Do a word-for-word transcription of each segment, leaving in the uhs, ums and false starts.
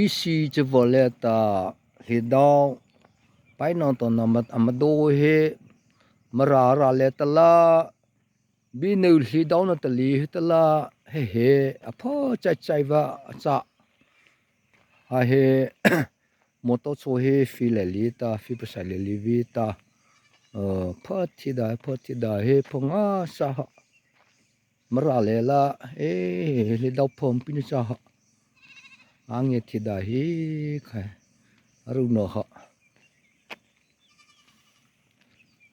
Isi châ vaw lei ta, hleidao, paino to na mat, ama do he, Mara râh lei ta la, bie no hleidao na ta lei he ta la, he he, a pha chai chai va a châ. A he, motor chô he fie lei lei ta, fie pasai lei lei vei ta. Pha thi da, pha thi da he, pha ngâsâ ha. Mara lei la, e, hleidao pha pi na châ ha. A nge thi da he, khai. A ru no ha.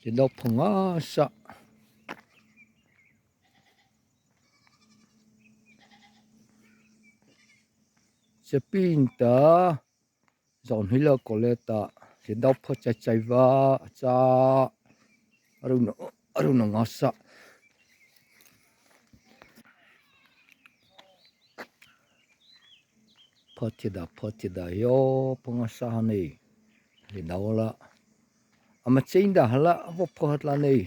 Hleidao pha ngâsâ. Châ pi ta, zao hnei la ko lei ta, hleidao pha chai chai va, a châ, a ru no, a ru no ngâsâ. Pha thi da, pha thi da he o, pha ngâsâ ha nei. Hleidao la. Ama chei da ha la, a vaw pha ha ta la nei.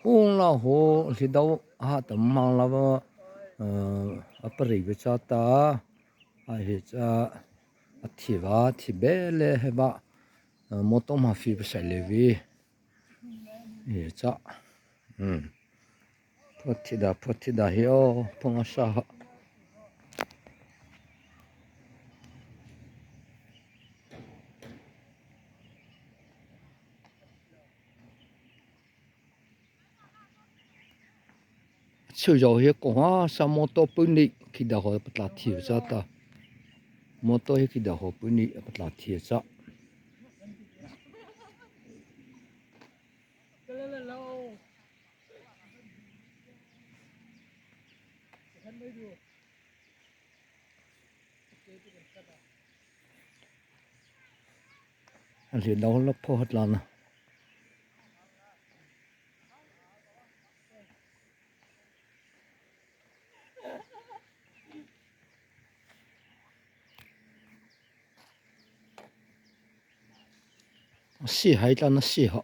Hung la ho, hleidao ha ta ma la va, eh, a parei va châ ta, a he châ, a thi va, thi be lei he va, eh, motor ma fie pasai lei vei. He châ. Hmm. Pha thi da, pha thi da he o, pha ngâsâ ha. Châ zao he ko ha sa motor pu ni khi da ho patla thi châ ta. Motor he khi da ho pu ni patla thi châ. A hleidao la pha ha ta la na. A sie hai ta na sie ha.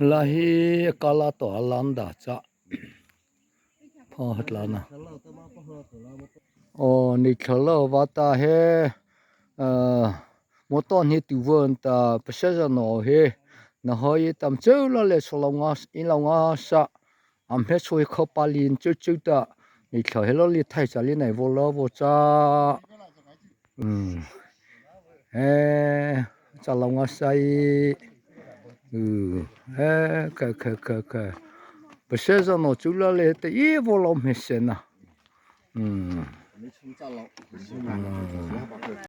La hi kala to a landa cha. Pha ha ta la na. O, ni thla la va ta he, eh, motor ni tu vân ta passenger no he. Na hoi tam cheu la le so lo nga, in lo ngasa. Am he so he kho pa lin cheu cheu ta. Ni thla he lo li thai cha li nai vo lo vo cha. Um. Eh, cha lo ngasa i. Um. Eh, kha, kha, kha, kha. Passenger no chu la le te i vo lo me se na. Um. Um.